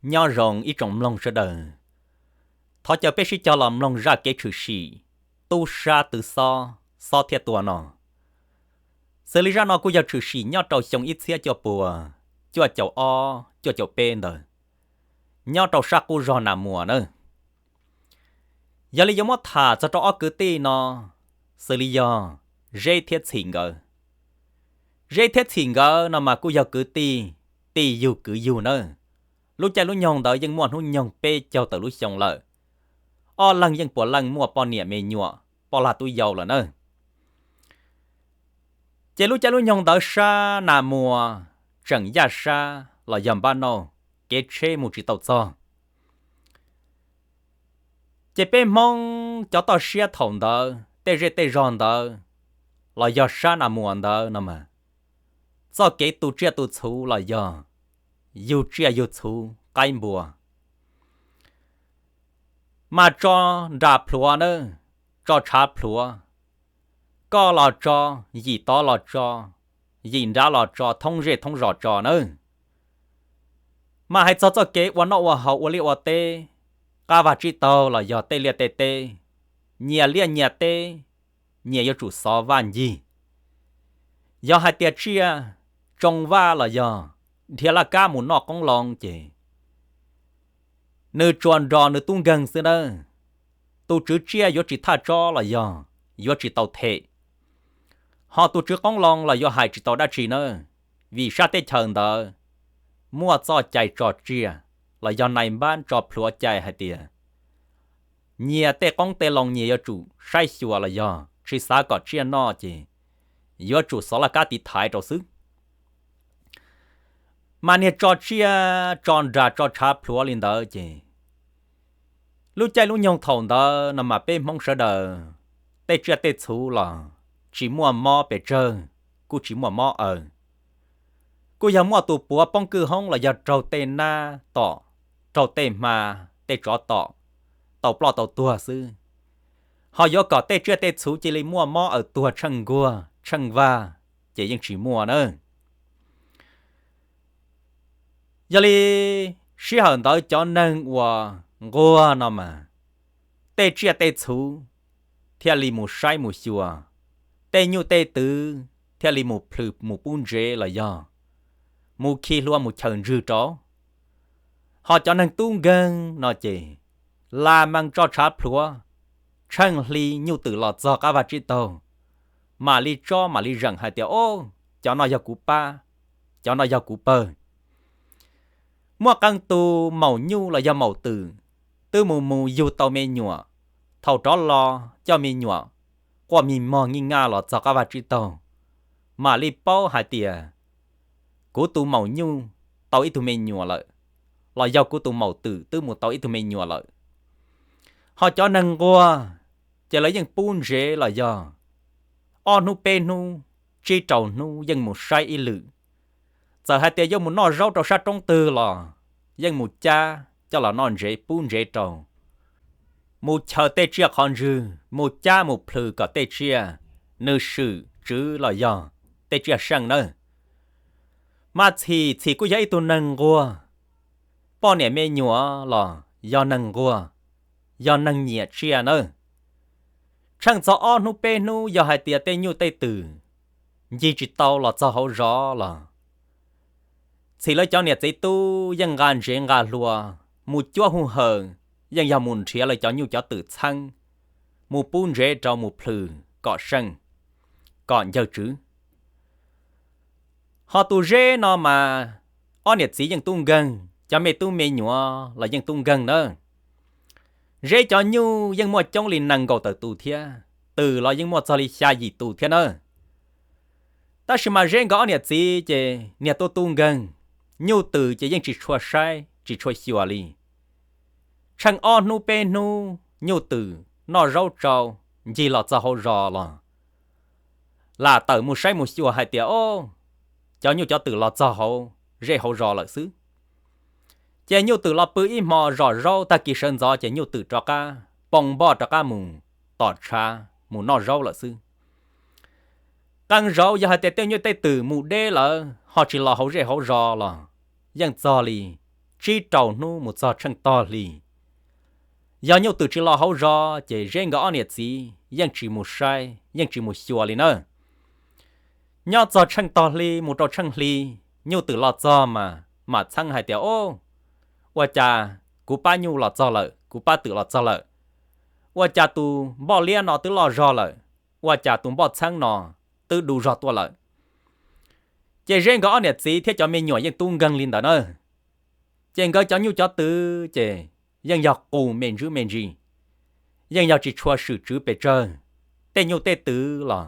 Nyob zoo ib tsoom mloog sawv daws, thov caw peb sib cog los mloog zaj kev tshwm sim tub sab twv xob, xob thiaj tua no. Xws li zaj no kuj yog tshwm sim nyob rau xyoo ib txhiab cuaj puas cuaj caum ob cuaj caum peb ntawd, nyob rau sab qub zog Nas Muas na. Yog li yuav muab tham txog rau ob kwv tij no, xws li yog Zeb thiab Txhim nkawd. Zeb thiab Txhim nkawd no mas kuj yog kwv tij, tij yug kwv yug nawb. Lub caij lub nyoog ntawd yeej muaj hnub nyoog peb caug tawm lub xyoo lawm. Ob leeg yeej puav leej muaj poj niam me nyuam, poj lag tub yau lawm na. Ces lub caij lub nyoog ntawd sab Nas Muas tseem yaj sab los yog npab nauj, kev tsheb mus tsis tau txog. Ces peb Hmoob cov toj siab thaum ntawd, tej zej tej zog ntawd los yog sab Nas Muas ntawd no mas, txoj kev tu tsiaj tu txhuv los yog yug tsiaj yug txhuv qaib npua, mas tso nras plhuav na, tso tshav plhuav, koj los tso, yim tod los tso, yim nrad los tso, thoob zej thoob zos tso nawb. Mas hais txog txoj kev ua noj ua haus ua liaj ua teb, qab vag tsib taug los yog tej liaj tej teb, nyias liaj nyias teb, nyias yuav tsum xov vaj ncig. Yog hais tias tsiaj tsoo vaj los yog dhia laj kab mus noj qoob loo ces nws tsuas nrog nws tub nkeeg xwb nawb. Tus tswv tsiaj yuav tsis thaj tsob los yog yuav tsis tau them. Ho tus tswv qoob loo los yuav hais tsis tau dab tsi nawb, vim sab teb chaws ntawd muaj txoj cai tso tsiaj los yog nais npab tso plhuav cai hais tias nyias tej qoob tej loo nyias yuav tsum saib xyuas los yog tsis xav kom tsiaj noj ces yuav tsum xov laj kab tiv thaiv rau xwb. Mas niag tso tsiaj tso nras tso tshav plhuav li ntawd ces lub caij lub nyoog thaum ntawd no mas peb Hmoob sawv daws tej tsiaj tej txhuv los tsis muaj mob pes tsawg, kuj tsis muaj mob aws. Kuj yog muaj tus puav poob kwj hoob los yog raug tej nab tom, raug tej hma, tej tsov tom, tau ploj tau tuag xwb. Ho yuav kom tej tsiaj tej txhuv cia li muaj mob aws tuag tsheej nkuag tsheej vag ces yeej tsis muaj na. Yog li sij hawm ntawd cov neeg uas nquag no mas tej tsiaj tej txhuv thiaj li mus saib mus xyuas, tej nyuj tej twm thiaj li mus plhws mus pub ntsev los yog mus khi hlua mus chaws ntswg rau. Ho cov neeg tub nkeeg no ces las mees tso tshav plhuav, tsheej hli nyuj twm los txog qab vag tsib taug, mam li tsob mam li zeem hais tias, o, cov no yog kuv pab, cov no yog kuv pawg. Muaj qee tus maum nyuj los yog maum twm twb mus mus yug tau me nyuam, thaum rov los coj me nyuam quaj mis mog nyij nyaj los txog qab vag tsib taug, mam li paub hais tias kuv tus maum nyuj tau ib tug me nyuam lawm, los yog kuv tus maum twm twb mus tau ib tug me nyuam lawm. Ho cov neeg nquag ces lawv yeej pub ntsev los yog ob hnub peb hnub, tsib rau hnub yeej mus saib ib lwm. Txawm hais tias yuav mus noj zaub rau sab roob twg los yeej mus cab coj los noj ntsev pub ntsev rau, mus chaws tej tsiaj qhov ntswg, mus cab mus plhws kom tej tsiaj nws swm tswv los yog tej tsiaj seej nawb. Mas Txhim, Txhim kuj yog ib tug neeg nquag, poj niam me nyuam los yog neeg nquag, yog neeg nyiam tsiaj nawb. Tsheej txog ob hnub peb hnub yog hais tias tej nyuj tej twm ncig tsis tau los txog hauv zos los Txhim lawv cov niam txiv tub yeej nqa ntsev nqa hlua mus cuab hu hawm, yeej yog mus nrhiav lawv cov nyuj cov twm txheeb, mus pub ntsev rau mus plhws kom seej, kom ncawg tswv. Ho tus Zeb no mas ob niam txiv yeej tub nkeeg, cov me tub me nyuam los yeej tub nkeeg nawb. Zeb cov nyuj yeej muaj coob li nees nkaum tawm tus thiab, twm los yeej muaj txog li xya yim tus thiab nawb. Tab sis mas Zeb nkawd ob niam txiv ces niag tub tub nkeeg, nyuj twm ces yeej tsis tshua saib tsis tshua xyuas li. Tsheej ob hnub peb hnub nyuj twm noj zaub tsau ncig los txog hauv zos los lam tawm mus saib mus xyuas hais tias, o, cov nyuj cov twm los txog hauv zej hauv zos lawm xwb. Ces nyuj twm los pw ib hmo zom zaub, tag kis sawv ntxov ces nyuj twm rov qab poo npoj rov qab mus tom tshav mus noj zaub lawm xwb. Qee zaus yog hais tias tej nyuj tej twm mus deb lawm ho tsis los hauv zej hauv zos los yeej txog li tsib rau hnub mus txog tsheej tog hli. Yog nyuj twm tsis los hauv zos ces Zeb nkawd ob niam txiv yeej tsis mus saib, yeej tsis mus xyuas li na. Nyob txog tsheej tog hli mus rau tsheej hli, nyuj twm los txog mas mam txheeb hais tias, Au, ua cas kuv pab nyuj los txog lawm, kuv pab twm los txog lawm? Ua cas tus npoj liab no twb loj zog lawm? Ua cas tus npoj txheeb no twb du zog tuaj lawm? Ces Zeb nkawd ob niam txiv thiab cov me nyuam yeej tub nkeeg li ntawd na. Ces nkawd cov nyuj cov twm ces yeej yog qus me ntsis me ntsis, yeej yog tsis tshua swm tswv pes tsawg. Tej nyuj tej twm los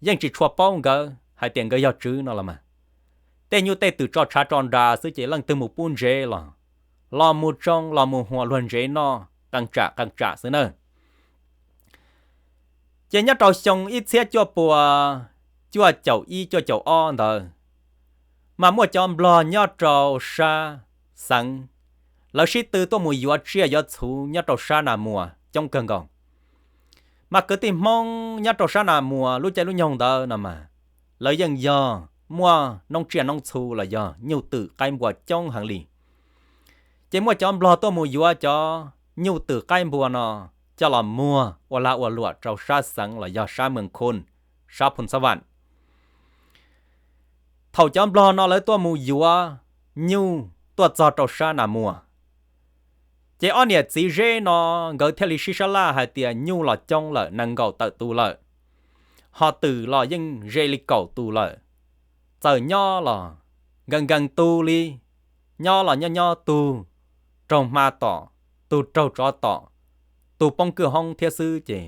yeej tsis tshua paub nkawd hais tias nkawd yog tswv no los mas. Tej nyuj tej twm tso tshav tso nra xwb ces leej twg mus pub ntsev los, los mus tsoo los mus huam luag ntsev noj qee tsam qee tsam xwb na. Ces nyob rau xyoo ib txhiab cuaj pua cuaj caum ib cuaj caum ob ntawd, mas muaj cov nplog nyob rau sab xeev, lawv sib tw tuaj mus yuav tsiaj yuav txhu nyob rau sab Nas Muas coob kawg nkaus. Mas kwv tij Hmoob nyob rau sab Nas Muas lub caij lub nyoog ntawd no mas, lawv yeej yog muaj noob tsiaj noob txhu los yog nyuj twm qaib npua coob heev li. Ces muaj cov nplog tuaj mus yuav cov nyuj twm qaib npua no coj los muag ua lag ua luam rau sab xeev los yog sab Mees Khun, sab Phoos Xab Vam. Thaum cov nplog no lawv tuaj mus yuav nyuj tuaj txog rau sab Nas Muas, ces ob niam txiv Zeb no nkawd thiaj li sib sab laj hais tias nyuj los coob lawm, nees nkaum tawm tus lawm, ho twm los yeej ze li kaum tus lawm. Txawm nyob los nkees nkees tug li, nyob los nyob nyob tug raug hma tom, tug raug tsov tom, tug poob kwj hoob thiab xwb ces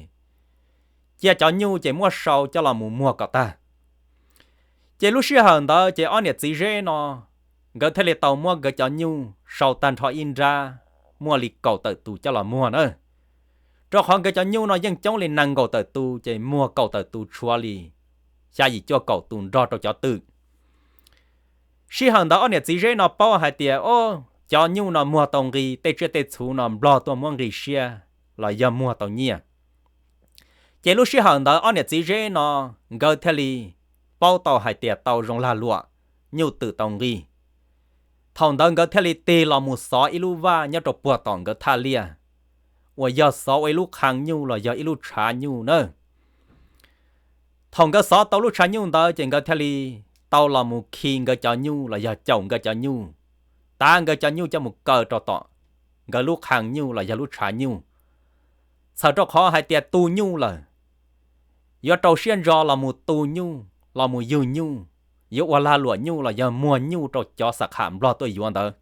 cia cov nyuj ces muab sau coj los mus muag kom tag. Ces lub sij hawm ntawd ces ob niam txiv Zeb no nkawd thiaj li tau muab nkawd cov nyuj sau tag nrho ib nrab, muaj li kaum tawm tus coj los muag na. Rau qhov nkawd cov nyuj no yeej coob li nees nkaum tawm tus ces muag kaum tawm tus tshuav li xya yim cuaj kaum tus nrog rau cov twm. Sij hawm ntawd ob niam txiv Zeb no paub hais tias, o, cov nyuj no muag tau nqi, tej tsiaj tej txhu no nplog tuaj muab nqi siab los yog muag tau nyiaj. Ces lub sij hawm ntawd ob niam txiv Zeb no nkawd thiaj li paub tau hais tias tau zoo lag luam, nyuj twm tau nqi. Thaum ntawd nkawd thiaj li tig los mus xov ib lub vaj nyob rau puag tom nkawd thaj liaj, uas yog xov ua ib lub qhee nyuj los yog ib lub tshav nyuj na. Thaum nkawd xov tau lub tshav nyuj ntawd ces nkawd thiaj li tau los mus khi nkawd cov nyuj los yog caum nkawd cov nyuj, tav nkawd cov nyuj coj mus kaw rau tom nkawd lub qhee nyuj los yog lub tshav nyuj. Txhawm rau qhov hais tias tu nyuj lawm, yuav rau siab ntso los mus tu nyuj, los mus yug nyuj, yuav ua lag luam nyuj los yog muag nyuj rau cov xam kham nplog tuaj yuav ntawd.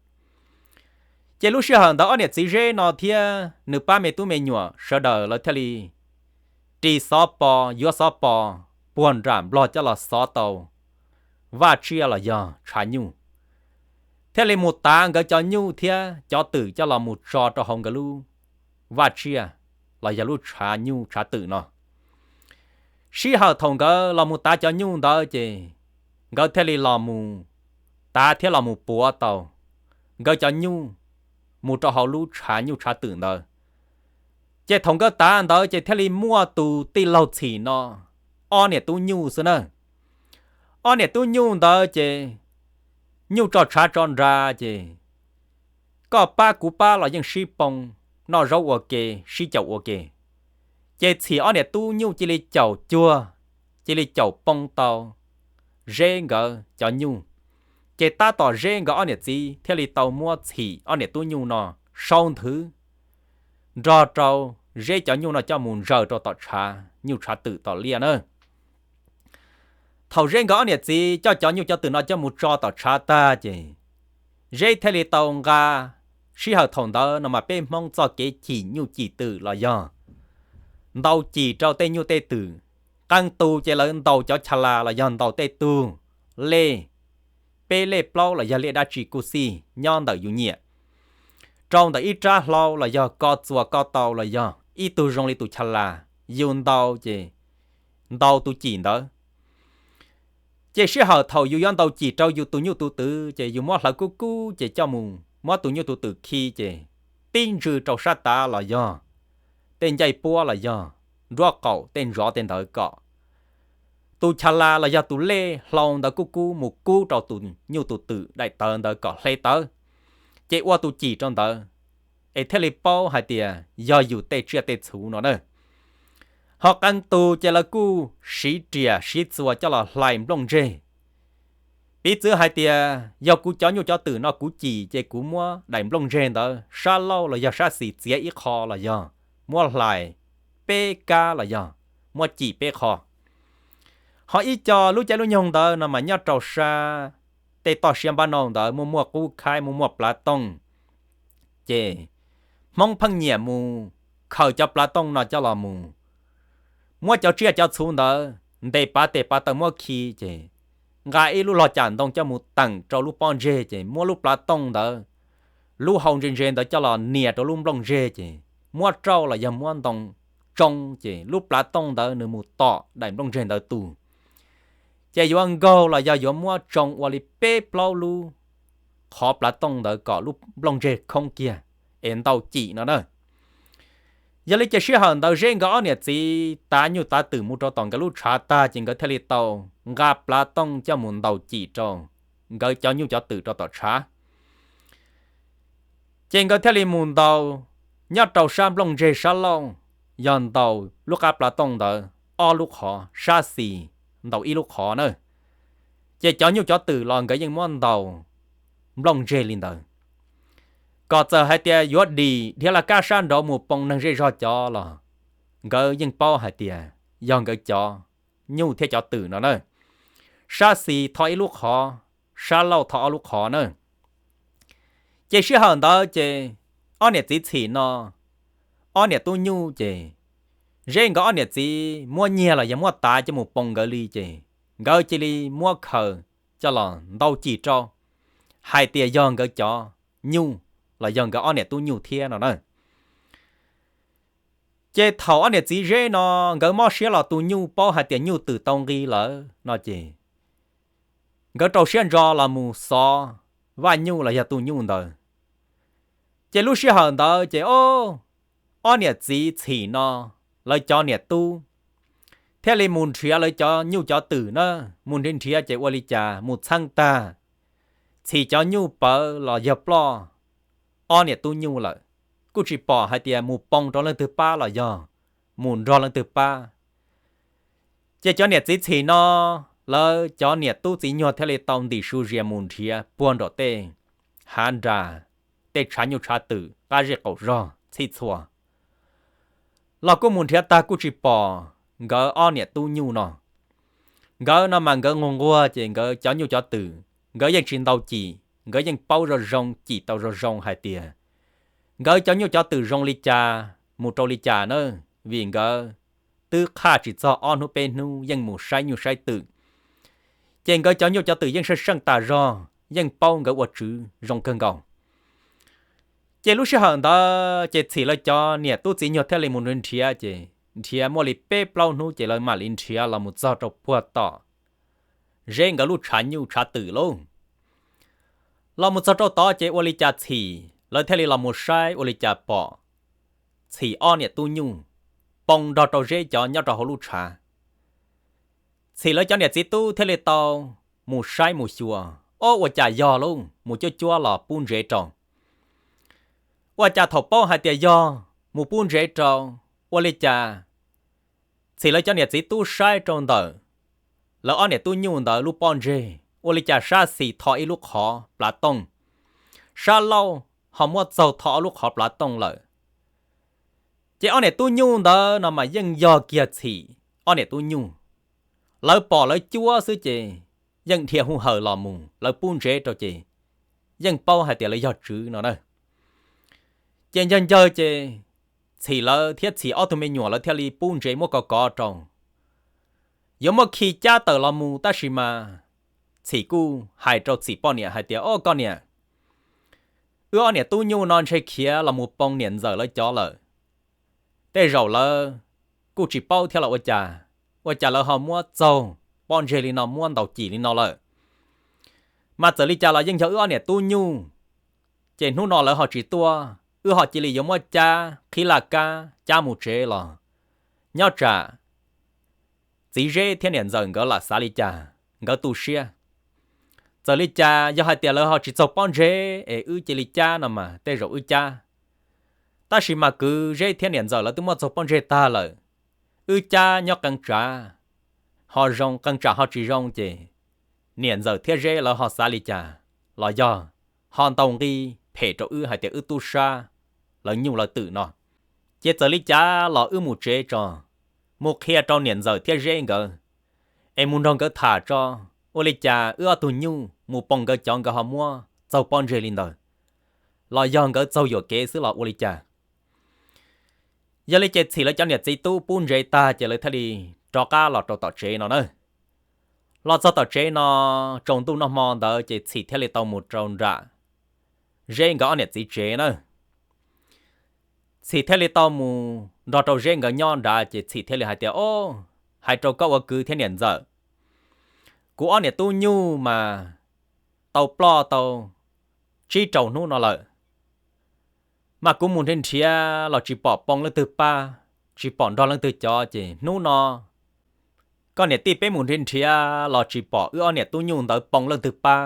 Ces lub sij hawm ntawd ob niam txiv Zeb no thiab nws pab me tub me nyuam sawv daws lawv thiaj li ris xov pos, yuav xov pos puag nram nplog coj los xov tau vaj tsiaj los yog tshav nyuj, thiaj li mus tav nkawd cov nyuj thiab cov twm coj los mus tso rau hauv nkawd lub vaj tsiaj los yog lub tshav nyuj tshav twm no. Sij hawm thaum nkawd los mus tav cov nyuj ntawd ces nkawd thiaj li los mus tav thiab los mus puav tau nkawd cov nyuj mus rau hauv lub tshav nyuj tshav twm ntawd. Ces thaum nkawd tav ntawd ces thiaj li muaj tus tij laug txhim no, ob niam tub nyuj xwb na. Ob niam tub nyuj ntawd ces nyuj tso tshav tso nra ces koj pab kuv pab los yeej sib poo, noj zaub ua ke, sib caum ua ke. Ces txhim ob niam tub nyuj cia li caum cuag, cia li caum poo tau Zeb nkawd cov nyuj. Ces tab tom Zeb nkawd ob niam txiv thiaj li tau muab txhim ob niam tub nyuj no sau nthwv nrog rau Zeb cov nyuj no coj mus ntsaws rau tom tshav nyuj tshav twm tom liaj na. Thaum Zeb nkawd ob niam txiv coj cov nyuj cov twm no coj mus tso tom tshav tag ces Zeb thiaj li tau nqa, sij hawm thaum ntawd no mas peb Hmoob txoj kev cim nyuj cim twm los yog ntaus cim rau tej nyuj tej twm, qee tus ces lawv ntaus cov cha las los yog ntaus tej tug lej, peb lej plaub los yog lej dab tsi kuj xij nyob ntawm yus nyiam, rau ntawm ib rab hlau los yog ko txuas ko taus los yog ib tug zoo li tus cha las, yus ntaus ces ntaus tus cim ntawd. Ces sij hawm thaum yus yuav ntaus cim rau yus tus nyuj tus twm ces yus muab hlawv kub kub ces coj mus muab tus nyuj tus twm khi ces tib ntsws rau sab tav los yog tej ncaij puab los yog nruab qaum tej ntsov tej ntawd kom tus cha las los yog tus lej hlau ntawd kub kub mus kub rau tus nyuj tus twm daim tawv ntawd kom hle tawv. ces ua tus cim rau ntawd, es thiaj li paub hais tias yog yus tej tsiaj tej txhu no na. Ho qee tus ces lawv kuj siv riam siv txuas coj los hlais nplooj ntseg. Piv txwv hais tias yog kuv cov nyuj cov twm no kuv cim ces kuv muab daim nplooj ntseg ntawd sab laug los yog sab xis txiav ib qho los yog muab hlais peb kab los yog muab cim peb qho. Ho ib co lub caij lub nyoog ntawd no mas nyob rau sab tej toj siab npab nauj ntawd muaj muaj qub khaib muaj muaj plav tooj, ces Hmoob pheej nyiam mus khaws cov plav tooj no coj los mus muab cov tsiaj cov txhu ntawd ntes pav tes pav taw muab khi ces nqa ib lub log cam ntoo coj mus teem rau lub pob ntseg ces muab lub plav tooj ntawd lub hau ntse ntse ntawd coj los nias rau lub nplooj ntseg ces muab rauj los yog muab ntoo tsoo ces lub plav tooj ntawd nws mus tom daim nplooj ntseg ntawd tu. Ces yuav nkaug los yog yuav muab tsoo ua li peb plaub lub qhov plav tooj ntawd kom lub nplooj ntseg khoob kiag es ntau cim no na. Yog li ces sij hawm ntawd Zeb nkawd ob niam txiv tav nyuj tav twm mus rau tom nkawd lub tshav tag ces nkawd thiaj li tau nqa plav tooj coj mus ntaus cim rau nkawd cov nyuj cov twm rau tom tshav. Ces nkawd thiaj li mus ntaus nyob rau sab nplooj ntseg sab laug, yog ntaus lub qab plav tooj ntawd ob lub qhov, sab xis ntaus ib lub qhov na. Ces cov nyuj cov twm los nkawd yeej muab ntaus nplooj ntseg li ntawd, kom txawm hais tias yuav dim dhia laj kab sab nraud mus poo neeg zej zog cov los nkawd yeej paub hais tias yog nkawd cov nyuj thiab cov twm no na. Sab xis tho ib lub qhov, sab laug tho ob lub qhov na. Ces sij hawm ntawd ces ob niam txiv txhim no, ob niam tub nyuj ces Zeb nkawd ob niam txiv muab nyiag los yog muab tav coj mus poo nkawd li ces nkawd cia li muab khaws coj los ntau cim rau hais tias yog nkawd cov nyuj los yog nkawd ob niam tub nyuj thiab no na. Ces thaum ob niam txiv Zeb no nkawd mob siab los tu nyuj paub hais tias nyuj twm tau nqi lawm no ces nkawd rau siab ntso los mus xov Vaj Nyuj los yog tus nyuj ntawd. Ces lub sij hawm ntawd ces ob niam txiv txhim no lawv cov niam tub thiaj li mus nrhiav lawv cov nyuj cov twm na, mus nrhiav nrhiav ces ua li cas mus txheeb tag, txhim cov nyuj pawv los yog ploj ob niam tub nyuj lawm, kuj tsis pom hais tias mus poob rau leej twg pab los yog mus nrog leej twg pab. Ces cov niam txiv txhim no lawv cov niam tub txiv nyuag thiaj li tau ntim su zias mus nrhiav puag nraum tej hav nras, tej tshav nyuj tshav twm qab zej qaum zog txhij txhua los kuj mus nrhiav tag kuj tsis pom nkawd ob niam tub nyuj no. Nkawd no mas nkawd nquag nquag ces nkawd cov nyuj cov twm nkawd yeej tsis ntau cim, nkawd yeej paub zoo zoo cim tau zoo zoo hais tias nkawd cov nyuj cov twm zoo li cas mus rau li cas na, vim nkawd twb qhaj tsis txog ob hnub peb hnub yeej mus saib nyuj saib twm. Ces nkawd cov nyuj cov twm yeej seej seej tas zog, yeej paub nkawd ua tswv zoo kawg nkaus. Ces lub sij hawm ntawd ces txhim lawv cov niam tub txiv nyuag thiaj li mus nrhiav, ces nrhiav muaj li peb plaub hnub ces lawv mam li nrhiav los mus txog rau puag tom Zeb nkawd lub tshav nyuj tshav twm lauj. Los mus txog rau tod ces ua li cas txhim lawv thiaj li los mus saib ua li cas pom txhim ob niam tub nyuj poob nrog rau Zeb cov nyob rau hauv lub tshav. Txhim lawv cov niam txiv tub thiaj li tau mus saib mus xyuas, ob ua cas yog lauj, mus cuab cuab los pub ntsev rau. Ua cas thaum paub hais tias yog mus pub ntsev rau, ua li cas txhim lawv cov niam txiv tub saib rau ntawm lawv ob niam tub nyuj ntawd lub pob ntseg, ua li cas sab xis tho ib lub qhov plav tooj, sab laug ho muab txaug tho ob lub qhov plav tooj lawm. Ces ob niam tub nyuj ntawd no mas yeej yog kiag txhim ob niam tub nyuj. Lawv pom lawv cuab xwb ces yeej dhia hu hawm los mus, lawv pub ntsev rau ces yeej paub hais tias lawv yog tswv no na. Ces ncawg ncawg ces txhim lawv thiab txhim ob tug me nyuam lawv thiaj li pub ntsev muab kov kov rau. Yuav muab khi cab tawm los mus tab sis mas txhim kuj hais rau txhim poj niam hais tias, Ob koj niam, wb ob niam tub nyuj no ntshe khiav los mus poob niam ntxawm lawv cov lawm. Tej zaum lawv kuj tsis paub thiab los ua cas, ua cas lawv ho muab txaug pob ntseg li no, muab ntaus cim li no lawm. Mas txawm li cas los yeej yog wb ob niam tub nyuj, ces hnub no lawv ho tsis tuaj, wb ho cia li yuav muab cab qhib laj kab cab mus tsev los nyob tsam txiv Zeb thiab niam ntxawm nkawd lam xav li cas, nkawd tu siab. Txawm li cas yog hais tias lawv ho tsis txaug pob ntseg es wb cia li cab no mas tej zaum wb cab. Tab sis mas kwv Zeb thiab niam ntxawm lawv twb muab txaug pob ntseg tag lawm, wb cab nyob qee tsav ho zoo, qee tsav ho tsis zoo ces niam ntxawm thiab Zeb lawv ho xav li cas, los yog ho ntaus nqi phem rau wb hais tias wb tub sab lawv nyuj lawv twm no. Ces txawm li cas los wb mus tsev tso, mus qhia rau niam ntxawm thiab Zeb nkawd, es mus nrog nkawd tham tso, ua li cas wb ob tug nyuj mus poob nkawd cov nkawd ho muab txaug pob ntseg li ntawd, los yog nkawd txaug yuam kev xwb los ua li cas. Yog li ces Txhim lawv cov niam txiv tub pub ntsev tag ces lawv thiaj li rov qab los rau tom tsev no na. Los txog tom tsev no, tsaus ntuj noj hmo ntawd ces Txhim thiaj li tau mus rau nram Zeb nkawd ob niam txiv tsev na. Txhim thiaj li tau mus nrog rau Zeb nkawd nyob nrad ces Txhim thiaj li hais tias, O, hais rau koj ua kwv thiab niam ntxawm, kuv ob niam tub nyuj mas tau ploj tau tsib rau hnub no lawm, mas kuv mus nrhiav nrhiav los tsis pom poob leej twg pab, tsis pom nrog leej twg cov ces hnub no koj niam tij peb mus nrhiav nrhiav los tsis pom wb ob niam tub nyuj ntawd poob leej twg pab,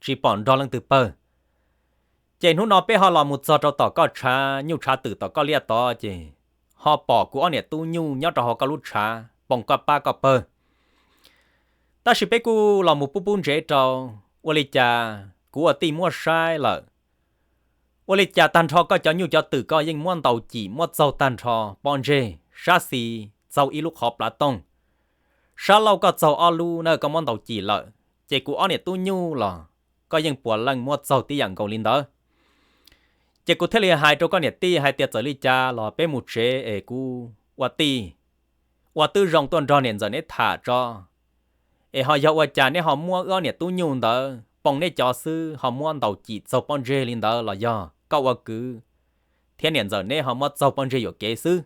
tsis pom nrog leej twg pawg. Ces hnub no peb ho los mus txog rau tom koj tshav nyuj tshav twm tom koj liaj tod ces ho pom kuv ob niam tub nyuj nyob rau hauv koj lub tshav poob koj pab koj pawg. Tab sis peb kuj los mus pub pub ntsev rau, ua li cas kuv ua tij muab saib lawm, ua li cas tag nrho koj cov nyuj cov twm koj yeej muab ntaus cim muab txaug tag nrho pob ntseg, sab xis txaug ib lub qhov plav tooj, sab laug koj txaug ob lub na koj muab ntaus cim lawm, ces kuv ob niam tub nyuj los koj yeej puav leej muab txaug tib yam nkaus li ntawd. Ces kuv thiaj li hais rau koj niam tij hais tias txawm li cas los peb mus tsev es kuv ua tij ua twb zoo tuaj nrog niam ntxawm neb tham tso, es ho yog ua cas neb ho muab wb ob niam tub nyuj ntawd poob neb cov xwb ho muab ntaus cim txaug pob ntseg li ntawd los yog koj ua kwv thiab niam ntxawm neb ho muab txaug pob ntseg yuam kev xwb.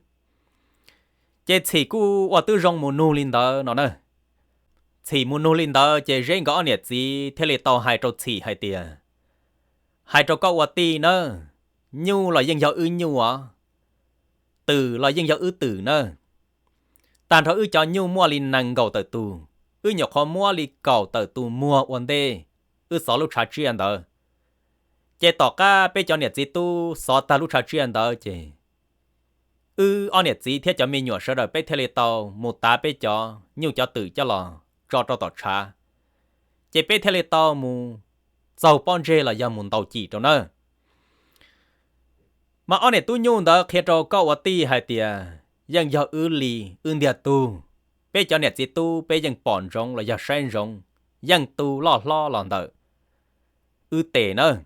Ces Txhim kuj ua twb zoo mus nug li ntawd no na. Txhim mus nug li ntawd ces Zeb nkawd ob niam txiv thiaj li tau hais rau Txhim hais tias, Hais rau koj ua tij nawb, nyuj los yeej yog wb nyuj os, twm los yeej yog wb twm nawb. Tag nrho wb cov nyuj muaj li nees nkaum tawm tus, wb nyuam qhuav muab li kaum tawm tus muag ua ntej wb xov lub tshav tsiaj ntawd. Ces tom qab peb cov niam txiv tub xov tag lub tshav tsiaj ntawd ces wb ob niam txiv thiab cov me nyuam sawv daws peb thiaj li tau mus tav peb cov nyuj cov twm coj los tso rau tom tshav, ces peb thiaj li tau mus txaug pob ntseg los yog mus ntaus cim rau nawb. Mas ob niam tub nyuj ntawd qhia rau koj ua tij hais tias yeej yog wb li wb ntiag tug, peb cov niam txiv tub peb yeej pom ntsoov los yog saib ntsoov, yeej tu loj hlob los ntawm wb tes nawb.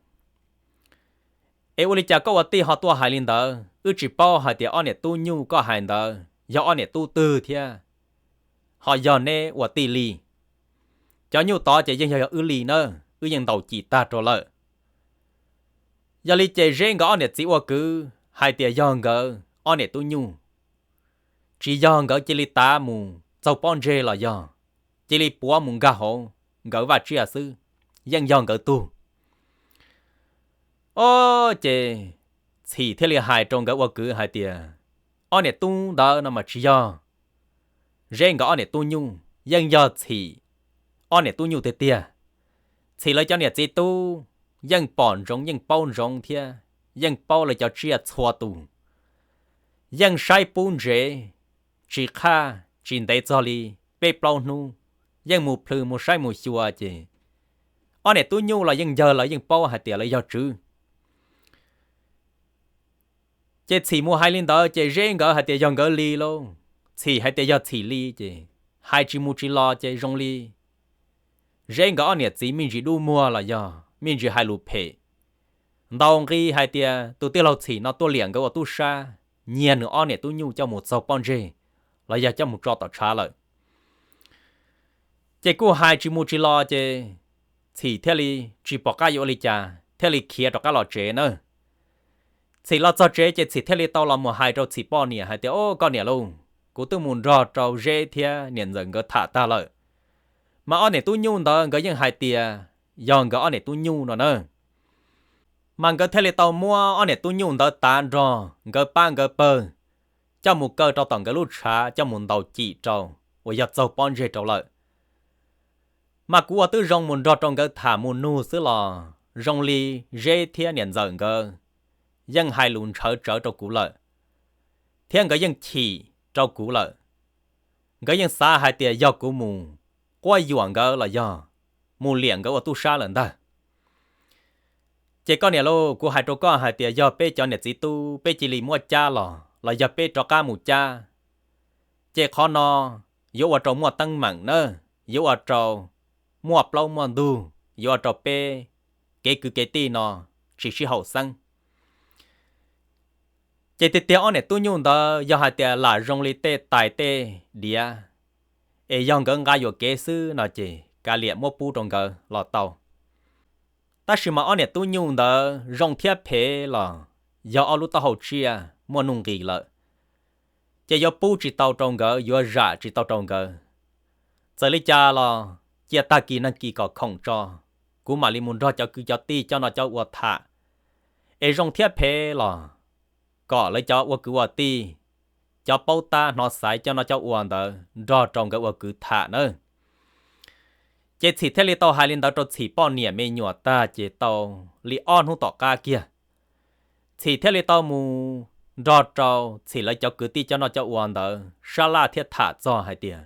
Es ua li cas koj ua tij ho tuaj hais li ntawd? Wb tsis paub hais tias ob niam tub nyuj koj hais ntawd yog ob niam tub twg thiab, ho yog neb ua tij li. Cov nyuj tod ces yeej yog wb li nawb, wb yeej ntaus cim tag rau lawm. Yog li ces Zeb nkawd ob niam txiv ua kwv hais tias yog nkawd ob niam tub nyuj, tsis yog nkawd cia li tav mus txaug pob ntseg los yog cia li puav mus nkag hauv nkawd vaj tsiaj xwb, yeej yog nkawd tug. Os, ces Txhim thiaj li hais rau nkawd ua kwv hais tias, ob niam tub ntawd no mas tsis yog Zeb nkawd ob niam tub nyuj, yeej yog Txhim ob niam tub nyuj tiag tiag. Txhim lawv cov niam txiv tub yeej pom ntsoov yeej paub ntsoov thiab yeej paub lawv cov tsiaj txhua tus, yeej saib pub ntsev tsis qhaj tsis ntev txog li peb plaub hnub, yeej mus plhws mus saib mus xyuas ces ob niam tub nyuj los yeej yawg lawv yeej paub hais tias lawv yog tswv. Ces Txhim mus hais li ntawd ces Zeb nkawd hais tias yog nkawd li lauj, Txhim hais tias yog Txhim li ces hais tsis mus tsis los ces zoo li Zeb nkawd ob niam txiv me ntsis dub muag los yog me ntsis hais lus phem, ntaus nqi hais tias tus tij laug Txhim no tuaj liam nkawd ua tub sab, nyiag nws ob niam tub nyuj coj mus txaug pob ntseg los yog coj mus tso tom tshav lawm. Ces kuj hais tsis mus tsis los ces Txhim thiaj li tsis pom qab yuav ua li cas thiaj li khiav rov qab los tsev na. Txhim los txog tsev ces Txhim thiaj li tau los mus hais rau Txhim poj niam hais tias, Au, koj niam lauj, kuv twb mus nrog rau Zeb thiab niam ntxawm nkawd tham tag lawm, mas ob niam tub nyuj ntawd nkawd yeej hais tias yog nkawd ob niam tub nyuj no na. Mas nkawd thiaj li tau muab ob niam tub nyuj ntawd tav nrog nkawd pab nkawd pawg coj mus kaw rau tom nkawd lub tshav coj mus ntaus cim rau uas yog txaug pob ntseg rau lawm. Mas kuv ua tib zoo mus nrog rau nkawd tham mus nug xwb los zoo li Zeb thiab niam ntxawm nkawd yeej hais lus ntshaw tsawv rau kuv lawm, thiab nkawd yeej chim rau kuv lawm. Nkawd yeej xav hais tias yog kuv mus quab yuam nkawd los yog mus liam nkawd ua tub sab lawm ntag. Ces koj niam lauj, kuv hais rau koj hais tias yog peb cov niam txiv tub peb cia li muab cab los, los yog peb rov qab mus cab, ces qhov no yuav ua rau muaj teeb meem na, yuav ua rau muaj plaub muaj ntug, yuav ua rau peb kev kwv kev tij no tsis sib haum xeeb. Ces tiag tiag ob niam tub nyuj ntawd yog hais tias lam zoo li tej tais tej diav, es yog nkawd nqa yuam kev xwb no ces kav liam muab pub rau nkawd los tau. Tab sis mas ob niam tub nyuj ntawd zoo thiab phem los yog ob lub taub hau tsiaj muaj nuj nqis lawm, ces yuav pub tsis tau rau nkawd, yuav zam tsis tau rau nkawd. Txawm li cas los cia tag kis nag kis kom khoom tso, kuv mam li mus nrog cov kwv cov tij cov no cov ua tham, es zoo thiab phem los kom lawv cov ua kwv ua tij, cov paub tab hnov xaiv cov no cov ua ntawd nrog rau nkawd ua kwv tham nawb. Ces Txhim thiaj li tau hais li ntawd rau Txhim poj niam me nyuam tag ces tau li ob hnub tom qab kiag, Txhim thiaj li tau mus nrog rau Txhim lawv cov kwv tij cov no cov ua ntawd sab laj thiab tham txog hais tias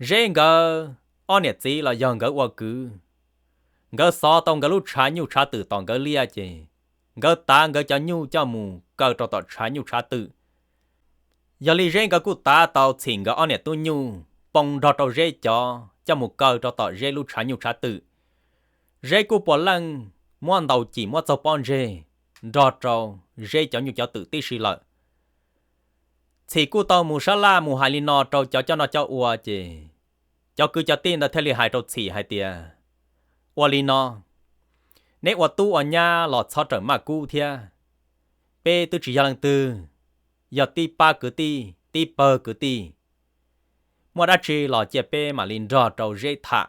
Zeb nkawd ob niam txiv los yog nkawd ua kwv, nkawd xov tau nkawd lub tshav nyuj tshav twm tom nkawd liaj ces nkawd tav nkawd cov nyuj coj mus kaw rau tom tshav nyuj tshav twm. Yog li Zeb nkawd kuj tav tau Txhim nkawd ob niam tub nyuj poo nrog rau Zeb cov coj mus kaw rau tom Zeb lub tshav nyuj tshav twm. Zeb kuj puav leej muab ntaus cim muab txaug pob ntseg nrog rau Zeb cov nyuj cov twm tib si lawm. Txhim kuj tau mus sab laj mus hais li no rau cov coj noj coj ua ces cov kwv cov tij ntawd thiaj li hais rau Txhim hais tias, ua li no, neb ua tub ua nyab los txhob rawm maj kub thiab. Peb twb tsis yog leej twg, yog tib pab kwv tij tib pawg kwv tij. Muaj dab tsi los cia peb mam li nrog rau Zeb tham.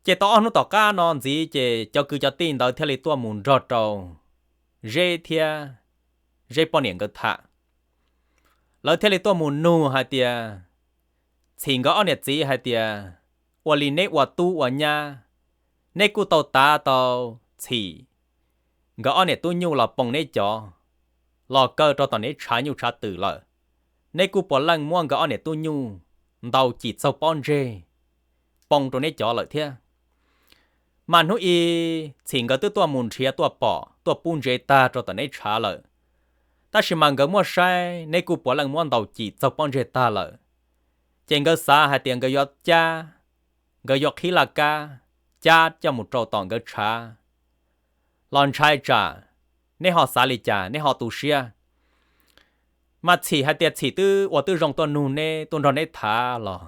Ces tau ob hnub tom qab no ntxiv ces cov kwv cov tij ntawd thiaj li tuaj mus nrog rau Zeb thiab Zeb poj niam nkawd tham. Lawv thiaj li tuaj mus nug hais tias, Txhim nkawd ob niam txiv hais tias, ua li neb ua tub ua nyab, neb kuj tau tav tau Txhim nkawd ob niam tub nyuj los poo neb cov, los kaw rau tom neb tshav nyuj tshav twm lawm. Neb kuj puav leej muab nkawd ob niam tub nyuj ntaus cim txaug pob ntseg poo rau neb cov lawm thiab. Mas hnub i Txhim nkawd twb tuaj mus nrhiav tuaj pom tuaj pub ntsev tag rau tom neb tshav lawm, tab sis mas nkawd muaj saib neb kuj puav leej muab ntaus cim txaug pob ntseg tag lawm. Ces nkawd xav hais tias nkawd yuav cab, nkawd yuav qhib laj kab cab coj mus rau tom nkawd tshav los ntshai tsam neb ho xav li cas neb ho tu siab. Mas Txhim hais tias Txhim twb ua twb zoo tuaj nug neb tuaj nrog neb thav los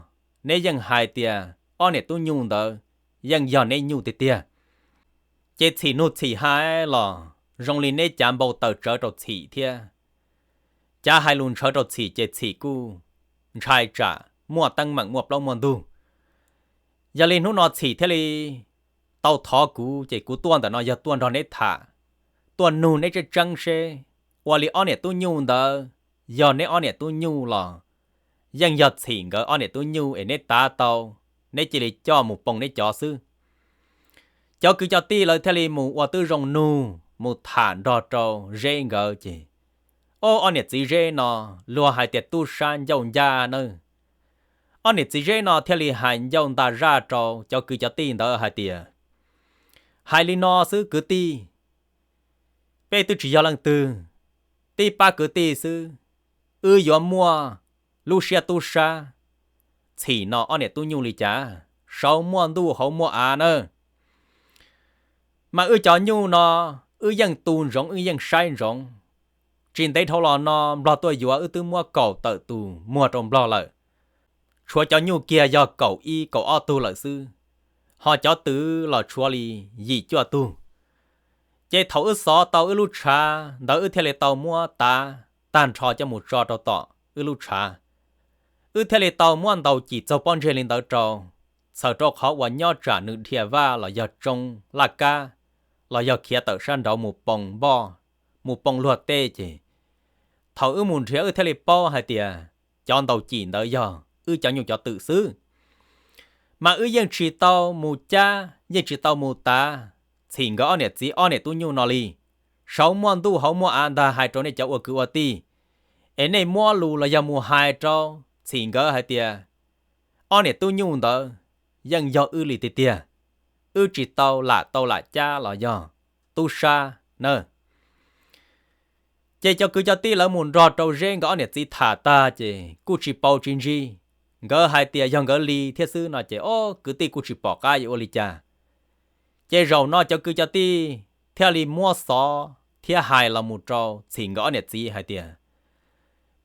neb yeej hais tias ob niam tub nyuj ntawd yeej yog neb nyuj tiag tiag. Ces Txhim nug Txhim hais los zoo li neb cav npau taws tsawv rau Txhim thiab cav hais lus ntshaw rau Txhim ces Txhim kuj ntshai tsam muaj teeb meem muaj plaub muaj ntug. Yog li hnub no Txhim thiaj li tau thov kuv ces kuv tuaj ntawm no yog tuaj nrog neb tham, tuaj nug neb tseeb tseeb seb ua li ob niam tub nyuj ntawd yog neb ob niam tub nyuj los yeej yog Txhim nkawd ob niam tub nyuj es neb tav tau, neb cia li coj mus poo neb cov xwb. Cov kwv cov tij lawv thiaj li mus ua twb zoo nug mus tham nrog rau Zeb nkawd ces, o, ob niam txiv Zeb no luag hais tias tub sab ncauj ncaj nawb. Ob niam txiv Zeb no thiaj li hais ncauj nta zaj rau cov kwv cov tij ntawd hais tias, hais li no xwb kwv tij, peb twb tsis yog leej twg, tib pab kwv tij xwb, wb yuav muaj lub siab tub sab Txhim no ob niam tub nyuj li cas, saud muaj ntuj hauv muaj av nawb. Mas wb cov nyuj no wb yeej tu ntsoov wb yeej saib ntsoov. Tsis ntev dhau los no Nplog tuaj yuav wb twb muab kaum tawm tus muag rau Nplog lawm. Tshuav cov nyuj kiag yog kaum ib kaum ob tug lawm xwb, ho cov twm los tshuav li yim cuaj tug. Ces thaum wb xov tau wb lub tshav ntawd wb thiaj li tau muab tav tag nrho coj mus tso rau tom wb lub tshav. Wb thiaj li tau muab ntaus cim txaug pob ntseg li ntawd rau, txhawm rau qhov uas nyob tsam nws dhia vaj los yog tsoo laj kab, los yog khiav tawm sab nraud mus poo npoj, mus poo luag tej ces, thaum wb mus nrhiav wb thiaj li paub hais tias cov ntaus cim ntawd yog wb cov nyuj cov twm xwb. mas wb yeej tsis tau mus cab, yeej tsis tau mus tav Txhim nkawd ob niam txiv ob niam tub nyuj no li. Saum muaj ntuj hauv muaj av ntag, hais rau nej cov ua kwv ua tij, es nej muab lus los yog mus hais rau Txhim nkawd hais tias ob niam tub nyuj ntawd yeej yog wb li tiag tiag, wb tsis tau lam tau lam cab los yog tub sab na. Ces cov kwv cov tij lawv mus nrog rau Zeb nkawd ob niam txiv tham tag ces kuj tsis paub tsis ntsib, nkawd hais tias yog nkawd li thiab xwb no ces ob kwv tij kuj tsis pom qab yuav ua li cas. Ces zaum no cov kwv cov tij thiaj li muab xov thiab hais los mus rau Txhim nkawd ob niam txiv hais tias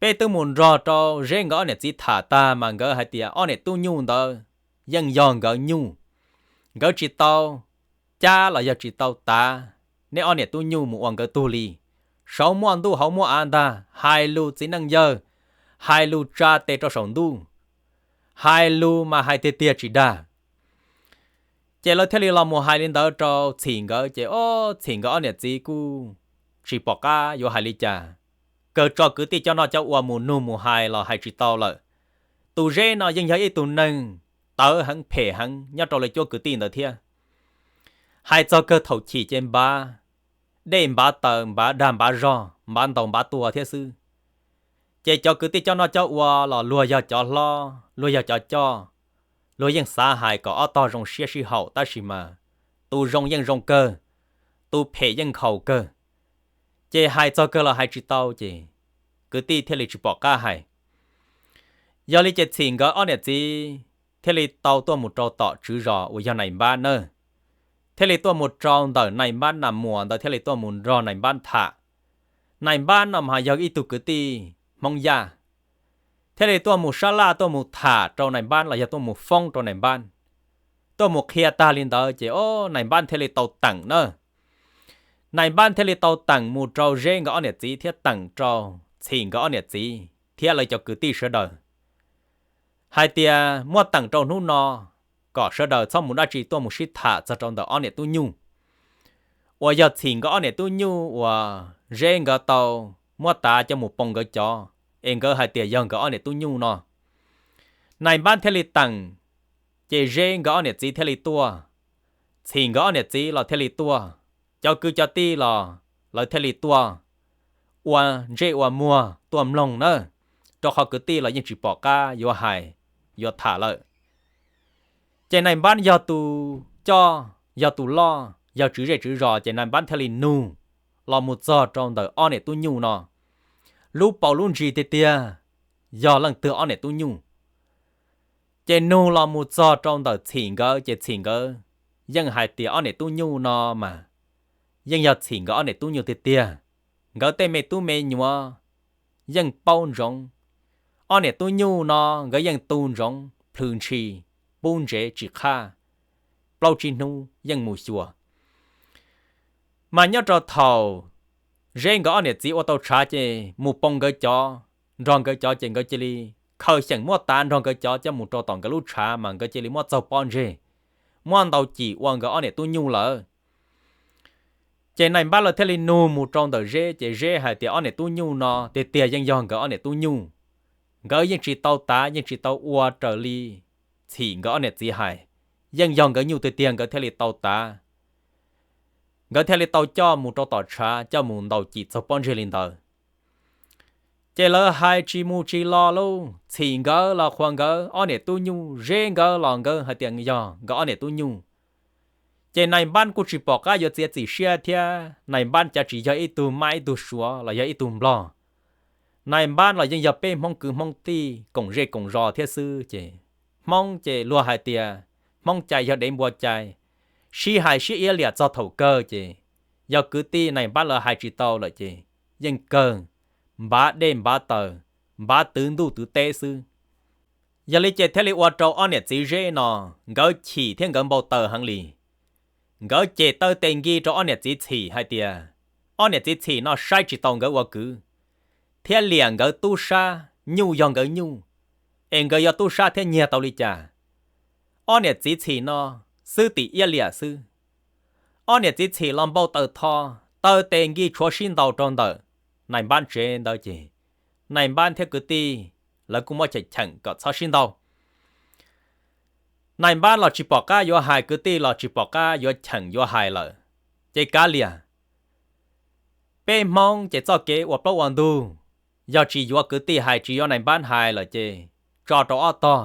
peb twb mus nrog rau Zeb nkawd ob niam txiv tham tag mas nkawd hais tias ob niam tub nyuj ntawd yeej yog nkawd nyuj, nkawd tsis tau cab los yog tsis tau tav nej ob niam tub nyuj mus ua nkawd tug li. Saum muaj ntuj hauv muaj av ntag, hais lus txiv neej yawg, hais lus tsa tes rau saum ntuj, hais lus mas hais tiag tiag tsis dag. Ces lawv thiaj li los mus hais li ntawd rau Txhim nkawd ces ob Txhim nkawd ob niam txiv kuj tsis pom qab yuav hais li cas, kawg tso kwv tij coj noj coj ua mus nug mus hais los hais tsis tau lawm. Tus Zeb no yeej yog ib tug neeg tawv heev phem heev nyob rau lawv cuab kwv tij ntawd thiab. Hais txog kawg thaum chim ces npav dej npav taws npav dag npav zog npav ntaus npav tua thiab xwb. Ces cov kwv tij coj noj coj ua los luag yog cov hlob luag yog cov coj, luag yeej xav hais kom ob tog zoo siab sib haum tab sis mas tus zoo yeej zoo kawg, tus phem yeej nkhaus kawg. Ces hais txog kawg los hais tsis tau ces kwv tij thiaj li tsis pom qab hais. Yog li ces Txhim nkawd ob niam txiv thiaj li tau tuaj mus rau tom tswv zos uas yog nais npab na, thiaj li tuaj mus rau ntawm nais npab Nas Muas ntawd thiaj li tuaj mus nrog nais npab tham. Nais npab no mas yog ib tug kwv tij Hmoob Yaj, thiaj li tuaj mus sab laj tuaj mus tham rau nais npab los yog tuaj mus foob rau nais npab. Tuaj mus qhia tag li ntawd ces o nais npab thiaj li tau teem na. Nais npab thiaj li tau teem mus rau Zeb nkawd ob niam txiv thiab teem rau Txhim nkawd ob niam txiv thiab lawv cov kwv tij sawv daws hais tias muab teem rau hnub no kom sawv daws txhob mus dab tsi tuaj mus sib tham txog rau ntawm ob niam tub nyuj, uas yog Txhim nkawd ob niam tub nyuj uas Zeb nkawd tau muab tav coj mus poo nkawd cov, es nkawd hais tias yog nkawd ob niam tub nyuj no. Nais npab thiaj li teem, ces Zeb nkawd ob niam txiv thiaj li tuaj, Txhim nkawd ob niam txiv los thiaj li tuaj, cov kwv cov tij los lawv thiaj li tuaj ua ntsej ua muag tuaj mloog na, rau qhov kwv tij los yeej tsis pom qab yuav hais yuav tham lawm. Ces nais npab yog tus coj, yog tus loj, yog tswv zej tswv zos ces nais npab thiaj li nug los mus txog rau ntawm ob niam tub nyuj no, lub paus lub ntsis tiag tiag yog leej twg ob niam tub nyuj. Ces nug los mus txog rau ntawm Txhim nkawd ces Txhim nkawd yeej hais tias ob niam tub nyuj no mas yeej yog Txhim nkawd ob niam tub nyuj tiag tiag. Nkawd tej me tub me nyuam yeej paub ntsoov, ob niam tub nyuj no nkawd yeej tu ntsoov plhws ntshis, pub ntsev tsis qhaj, plaub tsib hnub yeej mus xyuas. Mas nyob rau thaum Zeb nkawd ob niam txiv ua tau tshav ces mus poo nkawd cov, nrog nkawd cov ces nkawd cia li khaws xyeem muab tav nrog nkawd cov coj mus rau tom nkawd lub tshav mas nkawd cia li muab txaug pob ntseg, muab ntaus cim ua nkawd ob niam tub nyuj lawm. Ces nais npab lawv thiaj li nug mus rau ntawm Zeb ces Zeb hais tias ob niam tub nyuj no tiag tiag yeej yog nkawd ob niam tub nyuj. Nkawd yeej tsis tau tav yeej tsis tau ua raws li Txhim nkawd ob niam txiv hais, yeej yog nkawd nyuj tiag tiag nkawd thiaj li tau tav, nkawd thiaj li tau coj mus rau tom tshav coj mus ntaus cim txaug pob ntseg li ntawd. Ces lawv hais tsis mus tsis los lauj, Txhim nkawd los qhuas nkawd ob niam tub nyuj, Zeb nkawd los nkawd hais tias yog nkawd ob niam tub nyuj. Ces nais npab kuj tsis pom qab yuav txiav txim siab thiab, nais npab cav tsis yog ib tug mab ib tug suav los yog ib tug nplog. Nais npab los yeej yog peb Hmoob kwv Hmoob tij koom zej koom zos thiab xwb ces Hmoob ces luag hais tias Hmoob cai yog dev npua cai, sib hais sib iab liam txog thaum kawg ces yog kwv tij nais npab lawv hais tsis tau lawm ces yeej kawg npav dej npav taws, npav twv ntuj twv teb xwb. Yog li ces thiaj li ua rau ob niam txiv Zeb no nkawd chim thiab nkawd npau taws heev li. Nkawd cem taw tes nkis rau ob niam txiv Txhim hais tias ob niam txiv Txhim no saib tsis taus nkawd ua kwv thiab liam nkawd tub sab, nyuj yog nkawd nyuj, es nkawd yuav tub sab thiab nyiag tau li cas. Ob niam txiv Txhim no xwb tim iab liam xwb. Ob niam txiv Txhim los npau taws tho, taw tes nkis tshuav sib ntaus rau ntawm nais npab tsev ntawd ces nais npab thiab kwv tij lawv kuj muab cheem cheem kom txhob sib ntaus. Nais npab los tsis pom qab yuav hais, kwv tij los tsis pom qab yuav cheem yuav hais lawm. Ces kav liam, peb Hmoob ces txoj kev ua plaub ua ntug, yog tsis yuav kwv tij hais, tsis yuav nais npab hais lawm ces tso rau ob tog,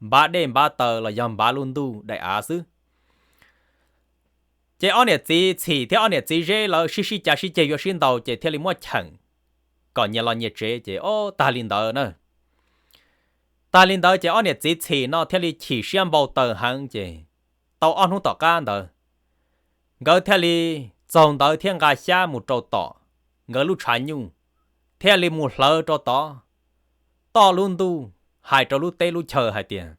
npav dej npav taws los yog npav lub ntuj daim av xwb. Ces ob niam txiv Txhim thiab ob niam txiv Zeb lawv sib sib cav sib ceg yuav sib ntaus ces thiaj li muab cheem kom nyias los nyias tsev ces o tag li ntawd na. Tag li ntawd ces ob niam txiv Txhim no thiaj li chim siab npau taws heev ces tau ob hnub tom qab ntawd nkawd thiaj li txaug ntawd thiab nqa xyab mus rau tom nkawd lub tshav nyuj, thiaj li mus hlawv rau tod, toj lub ntuj hais rau lub teb lub chaw hais tias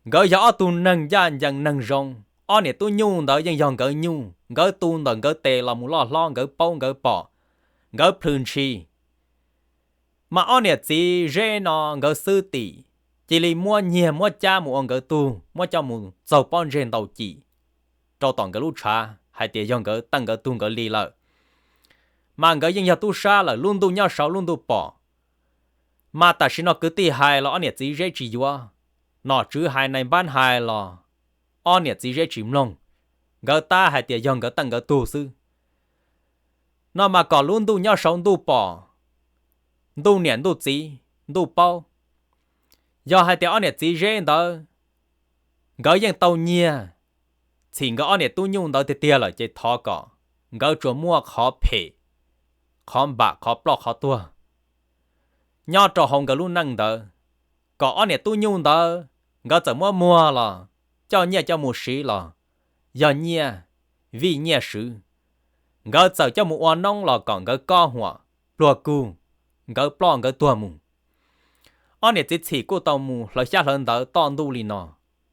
nkawd yog ob tug neeg ncaj ncees neeg zoo, ob niam tub nyuj ntawd yeej yog nkawd nyuj, nkawd tu ntawm nkawd tes los mus loj hlob, nkawd paub nkawd pom, nkawd plhws ntshis. Mas ob niam txiv Zeb no nkawd xwb tim cia li muab nyiag muab cab mus ua nkawd tug, muab coj mus txaug pob ntseg ntaus cim rau tom nkawd lub tshav hais tias yog nkawd teej nkawd tug nkawd li lawm. Mas nkawd yeej yog tub sab lawm, lub ntuj nyob saud lub ntuj pom. Mas tam sim no kwv tij hais los ob niam txiv Zeb tsis yuav, nom tswv hais nais npab hais los ob niam txiv Zeb tsis mloog, nkawd tab hais tias yog nkawd teej nkawd tug xwb. No mas kom lub ntuj nyob saud ntuj pom, ntuj niam ntuj txiv ntuj paub. Yog hais tias ob niam txiv Zeb ntawd nkawd yeej tau nyiag Txhim nkawd ob niam tub nyuj ntawd tiag tiag lawm ces thov kom nkawd tsuas muaj qhov phem, qhov npam, qhov ploj qhov tuag nyob rau hauv nkawd lub neej ntawd, kom ob niam tub nyuj ntawd nkawd txawm muab muag los coj nyiaj coj mus siv los yog nyiaj vij nyiaj swv, nkawd txawm coj mus ua noob los kom nkawd kob huam pluag kug, nkawd ploj nkawd tuag mus. Ob niam txiv Txhim kuj tau mus hlawv xyab hlawv ntawv toj ntuj li no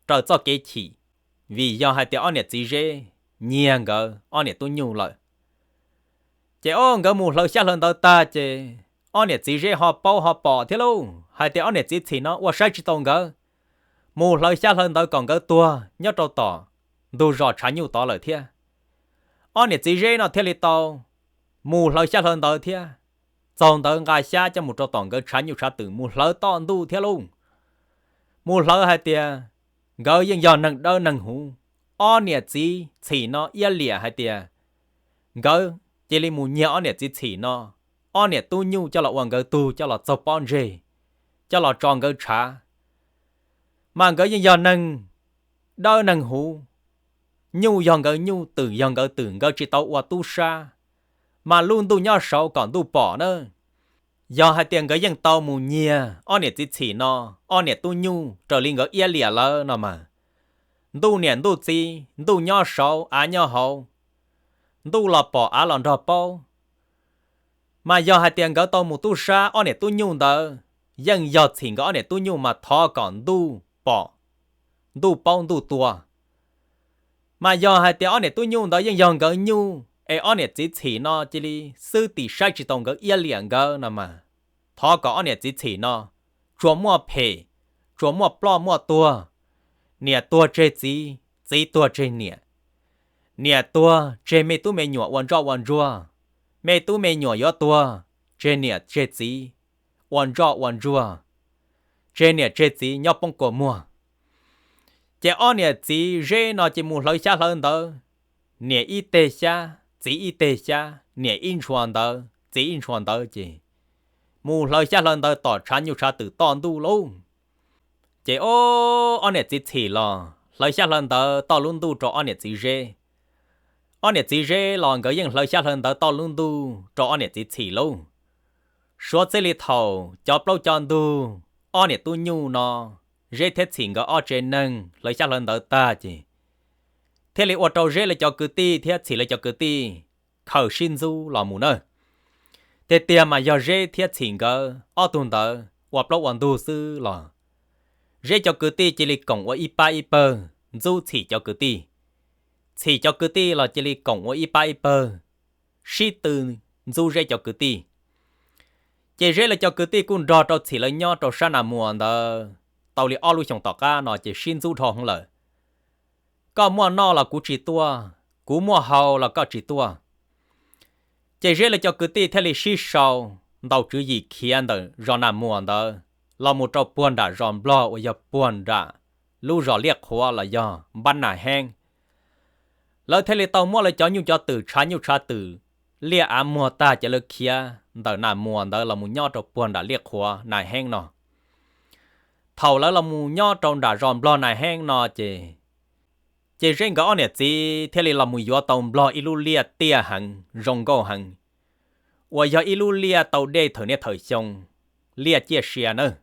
raws txoj kev chim, vim yog hais tias ob niam txiv Zeb nyiag nkawd ob niam tub nyuj lawm. Ces o nkawd mus hlawv xyab hlawv ntawv tag ces ob niam txiv Zeb ho paub ho pom thiab lauj, hais tias ob niam txiv Txhim no ua saib tsis taus nkawd, mus hlawv xyab hlawv ntawv kom nkawd tuag nyob rau tom ntug zos tshav nyuj tod lawm thiab. Ob niam txiv Zeb no thiaj li tau mus hlawv xyab hlawv ntawv thiab, txaug ntawd nqa xyab coj mus rau tom nkawd tshav nyuj tshav twm mus hlawv toj ntuj thiab lauj. Mus hlawv hais tias nkawd yeej yog neeg dawb neeg huv, ob niam txiv Txhim no iab liam hais tias nkawd cia li mus nyiag ob niam txiv Txhim no ob niam tub nyuj coj los ua nkawd tug, coj los txaug pob ntseg, coj los tso nkawd tshav. Mas nkawd yeej yog neeg dawb neeg huv, nyuj yog nkawd nyuj, twm yog nkawd twm, nkawd tsis tau ua tub sab, mas lub ntuj nyob saud kom ntuj pom na. Yog hais tias nkawd yeej tau mus nyiag ob niam txiv Txhim no ob niam tub nyuj raws li nkawd iab liam lawm no mas, ntuj niam ntuj txiv, ntuj nyob saud av nyob hauv, ntuj los pom av los nrog paub. Mas yog hais tias nkawd tau mus tub sab ob niam tub nyuj ntawd yeej yog Txhim nkawd ob niam tub nyuj mas thov kom ntuj pom, ntuj paub ntuj tua. Mas yog hais tias ob niam tub nyuj ntawd yeej yog nkawd nyuj es ob niam txiv Txhim no cia li xwb tim saib tsis taus nkawd iab liam nkawd no mas, thov kom ob niam txiv Txhim no tsuas muaj phem, tsuas muaj ploj muaj tuag, niam tuag tseg txiv, txiv tuag tseg niam, niam tuag tseg me tub me nyuam ua ntsoj ua ntsuag, me tub me nyuam yuav tuag tseg niam tseg txiv ua ntsoj ua ntsuag, tseg niam tseg txiv nyob poob kua muag. Ces ob niam txiv Zeb no ces mus hlawv xyab hlawv ntawv, niam ib teg xyab txiv ib teg xyab, niam ib ntshua ntawv txiv ib ntshua ntawv ces mus hlawv xyab hlawv ntawv tom tshav nyuj tshav twm toj ntuj lauj. Ces o, ob niam txiv Txhim los hlawv xyab hlawv ntawv toj lub ntuj rau ob niam txiv Zeb. Ob niam txiv Zeb los nkawd yeej hlawv xyab hlawv ntawv toj lub ntuj rau ob niam txiv Txhim lauj. Suav txij li thaum cov plaub cov ntug ob niam tub nyuj no, Zeb thiab Txhim nkawd ob tsev neeg hlawv xyab hlawv ntawv tag ces thiaj li ua rau Zeb lawv cov kwv tij thiab Txhim lawv cov kwv tij khaws sib ntxub los mus na. Tiag tiag mas yog Zeb thiab Txhim nkawd ob tug ntawd ua plaub ua ntug xwb los Zeb cov kwv tij cia li koom ua ib pab ib pawg ntxub Txhim cov kwv tij. Txhim cov kwv tij los cia li koom ua ib pab ib pawg sib tw ntxub Zeb cov kwv tij. Ces Zeb lawv cov kwv tij kuj nrog rau Txhim lawv nyob rau sab Nas Muas ntawd tau li ob lub xyoos tom qab no ces sib ntxub dhau heev lawm. Koj muaj noj los kuv tsis tuaj, kuv muaj haus los koj tsis tuaj. Ces Zeb lawv cov kwv tij thiaj li sib sau ntaus tswv yim khiav ntawm zos Nas Muas ntawd los mus rau puag nram zos Nplog uas yog puag nram lub zos Liaj Qhuav los yog npab Nas Heeb. Lawv thiaj li tau muab lawv cov nyuj cov twm, tshav nyuj tshav twm, liaj av muag tag ces lawv khiav ntawm Nas Muas ntawd los mus nyob rau puag nram Liaj Qhuav Nas Heeb no. Thaum lawv los mus nyob rau nram zos Nplog Nas Heeb no ces, ces Zeb nkawd ob niam txiv thiaj li los mus yuav tau Nplog ib lub liaj tiaj heev zoo nkauj heev, uas yog ib lub liaj tau dej thawm niaj thawm xyoo, liaj ciaj sia nawb.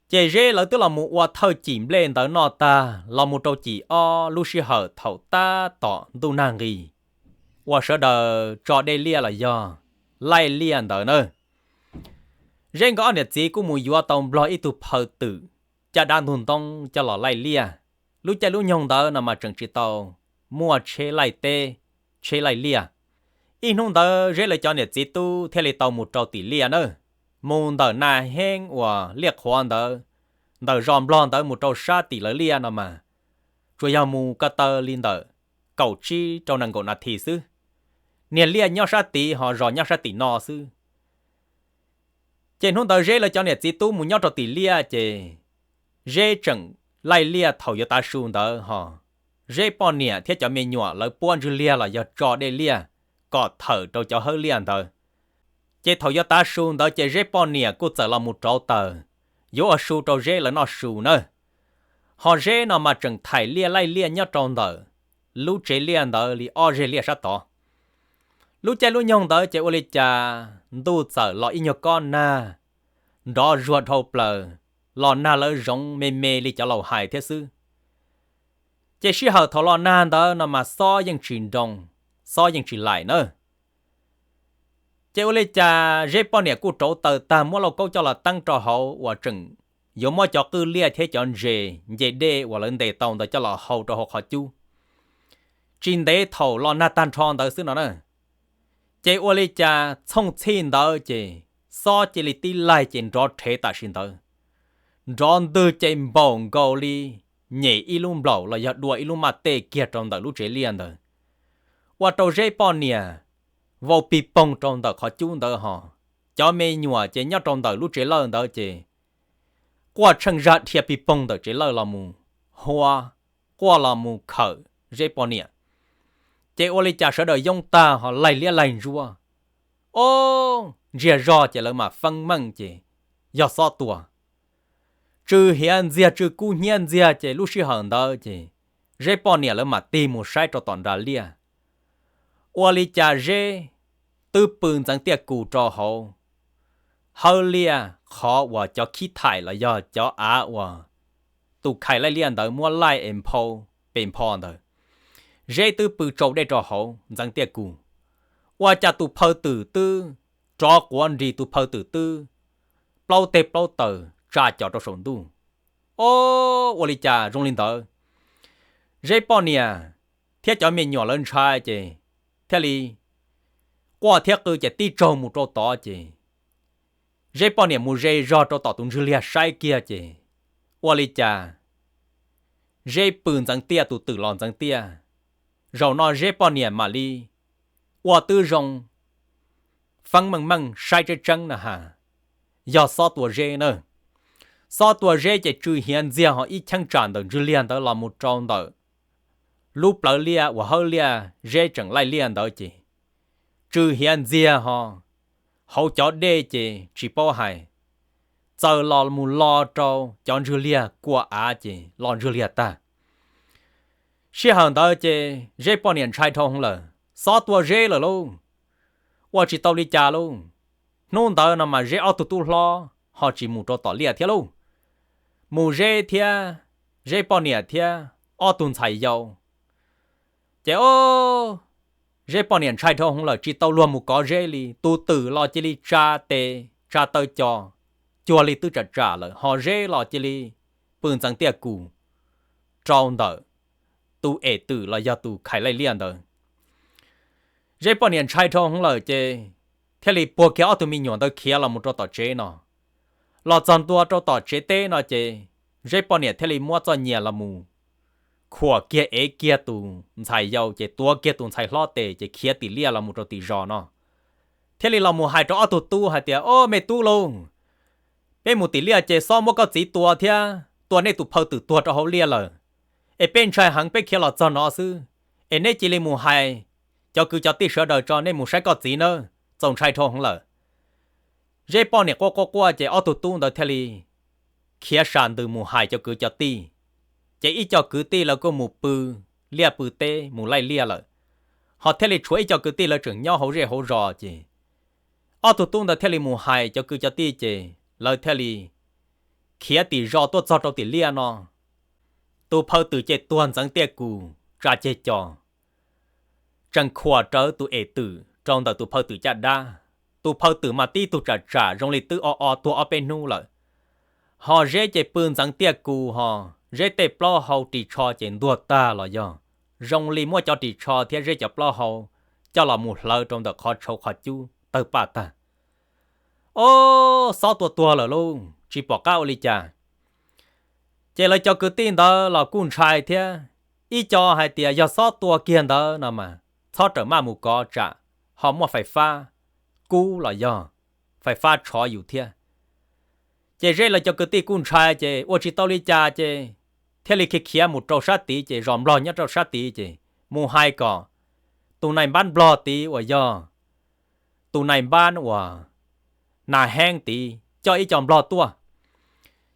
Ces Zeb lawv twb los mus ua thawj cim nplej ntawd noj tag los mus rau cim ob lub sij hawm thaum tab tom ntuj nag nqis, uas sawv daws tso dej liaj los yog laij liaj ntawd na. Zeb nkawd ob niam txiv kuj mus yuav tau Nplog ib tug phaw twm caj dab ntug ntoo coj los laij liaj. Lub caij lub nyoog ntawd no mas tseem tsis tau muaj tsheb laij teb, tsheb laij liaj. Ib hnub ntawd Zeb lawv cov niam txiv tub thiaj li tau mus rau tim liaj na, mus ntawm Nas Heeb uas Liaj Qhuav ntawd, ntawm zos Nplog ntawd mus rau sab tim lawv liaj no mas tsuas yog mus ko taw li ntawm kaum tsib rau nees nkaum nas this xwb. Niag liaj nyob sab tid ho zos nyob sab tim no xwb. Ces hnub ntawd Zeb lawv cov niam txiv tub mus nyob rau tim liaj ces Zeb tseem laij liaj thaum yuav tav su ntawd ho Zeb poj niam thiab cov me nyuam lawv puab ntswg liag los yog tso dej liaj kom thawm rau cov hawb liaj ntawd. Ces thaum yuav tav su ntawd ces Zeb poj niam kuj txawm los mus rauv taws yuav ua su rau Zeb lawv noj su na. Ho Zeb no mas tseem thaim liaj laij liaj nyob rau ntawm lub tsev liaj ntawd li ob zeg liaj sab tod. Lub caij lub nyoog ntawd ces ua li cas ntuj txawm los ib nyuag kob nag nrov zuag dhau plaws, los nag lawv zoov me me li cov laus hais thiab xwb. Ces sij hawm thaum los nag ntawd no mas xob yeej tsis nroo, xob yeej tsis laim na. Ces ua li cas Zeb poj niam kuj rauv taws tag muab lauj kaub coj los teeb rau hauv uas tseem yuav muab cov qwj liaj thiab cov ntses nce dej uas lawv ntes tau ntawd coj los hau rau hauv qhov cub. Tsis ntev thaum los nag tag nrho ntawd xwb no na, ces ua li cas txhooj txhij ntawd ces xob cia li tib laig ces nrov rhev tam sim ntawd. Nrov ntwg ces npaum nkaus li nyem ib lub nplaum los yog dua ib lub maj tej kiag rau ntawm lub tsev liaj ntawd, ua rau Zeb poj niam vau pig poog rau ntawm qhov cub ntawd ho. Cov me nyuam ces nyob rau ntawm lub tsev lawj ntawd ces quaj tsheej zaj dhia pig poog ntawm tsev lawj los mus hua, quaj los mus khawm Zeb poj niam. Ces ua li cas sawv daws yoob tag ho laig liab laig ntsuab, o, ntsiag zog ces lawv mam feeb meej ces yog xob tua. Tsw hiav ntxiag tsw kub hnyiab ntxiag ces lub sij hawm ntawd ces Zeb poj niam lawv mam tig mus saib rau tom nram liaj. Ua li cas Zeb twb pw ntxeev tiaj kus rau hauv hawb liaj qhov uas cov khib thaim los yog cov av uas tus khais laij liaj ntawd muab laij es nphau pes npho ntawd. Zeb twb pw tsau dej rau hauv ntxeev tiaj kus, ua cas tus phaw twm twb rov quav nris, tus phaw twm twb plaub teg plaub taws tsa cos rau saum ntuj. O, ua li cas zoo li ntawd? Zeb poj niam thiab cov me nyuam lawv ntshai ces thiaj li quaj thiab qw ces tib tsaug mus rau tod ces Zeb poj niam mus ze zog rau tom tus ntswg liag saib kiag ces ua li cas Zeb pw ntxeev tiaj, tus twm los ntxeev tiaj. Zaum no Zeb poj niam mam li ua twb zoo, feeb meej meej saib tseeb tseeb na has, yog xob tua Zeb na. Xob tua Zeb ces tsw hiav ntxiag ho ib cheeb tsam ntawm ntswg liag ntawd los mus rau ntawm lub plawv liaj uas hawb liaj Zeb tseem laij liaj ntawd ces tsw hiav ntxiag ho hauv cov dej ces tsis paub hais, txaws los mus lo rau cov ntswg liag kua av ces los ntswg liag tag. Sij hawm ntawd ces Zeb poj niam ntshai dhau hwv lawm, xob tua Zeb lawm lauj, ua tsis tau li cas lauj. Hnub ntawd no mas Zeb ob tug tub hlob ho tsis mus rau tom liaj thiab lauj, mus Zeb thiab Zeb poj niam thiab ob tug ntxhais yau. Ces o, Zeb poj niam ntshai dhau hwv lawm, tsis tau luag mus kov Zeb li. Tus twm los cia li tsa tes tsa taw cos cuag li twb tsam tsam lawm, ho Zeb los cia li pw ntxeev tiaj kus rau ntawm tus em twm los yog tus khais laij liaj ntawd. Zeb poj niam ntshai dhau hwv lawm ces thiaj li puag kiag ob tug me nyuam ntawd khiav los mus rau tom tsev no. Los txog ntua rau tom tsev teb no ces Zeb poj niam thiaj li muab txoj nyias los mus khuam kiag ev kiag tus ntxhais yau ces tuav kiag tus ntxhais hlob tes ces khiav tim liaj los mus rau tim zos no. Thiaj li los mus hais rau ob tug tub hais tias, o, me tub lauj, peb mus tim liaj ces xob muab koj txiv tua thiab tua nej tus phaw twm tuag rau hauv liaj lawm, es peb ntshai heev peb khiav los txog no xwb, es neb cia li mus hais cov kwv cov tij sawv daws tso nej mus saib koj txiv nawb, txaus ntshai dhau heev lawm. Zeb poj niam quaj quaj quaj ces ob tug tub ntawd thiaj li khiav sam ntws mus hais cov kwv cov tij. Ces ib co kwv tij lawv kuj mus pw liaj pw teb mus laij liaj lawm, ho thiaj li tshuav ib co kwv tij lawv tseem nyob hauv zej hauv zos ces ob tug tub ntawd thiaj li mus hais cov kwv cov tij ces lawv thiaj li khiav tim zos tuaj txog rau tim liaj no. Tus phaw twm ces tuag ntxeev tiaj kus tsa ceg cos, tseem khuam rawv tus em twm rau ntawm tus phaw twm caj dab. Tus phaw twm mas tib tug tsam tsam zoo li twb o o tuag ob peb hnub lawm. Ho Zeb ces pw ntxeev tiaj kus ho Zeb tej plaub hau ris tsho ces ntuag tag los yog zoo li muab cov ris tsho thiab Zeb cov plaub hau coj los mus hlawv rau ntawm qhov tshauv qhov cub tawg paj tag. Ob, Xob Tua tuag lawm lauj, tsis pom qab ua li cas. Ces lawv cov kwv tij ntawd los kuj ntshai thiab, ib co hais tias yog Xob Tua kiag ntawd no mas txhob rawm maj mus kov tsam ho muaj fais fab kub los yog fais fab tshov yus thiab. Ces Zeb lawv cov kwv tij kuj ntshai ces ua tsis tau li cas ces thiaj li khiav khiav mus rau sab tid ces zos Nplog nyob rau sab tid ces mus hais kom tus nais npab Nplog tid uas yog tus nais npab uas Nas Heeb tid coj ib co Nplog tuaj.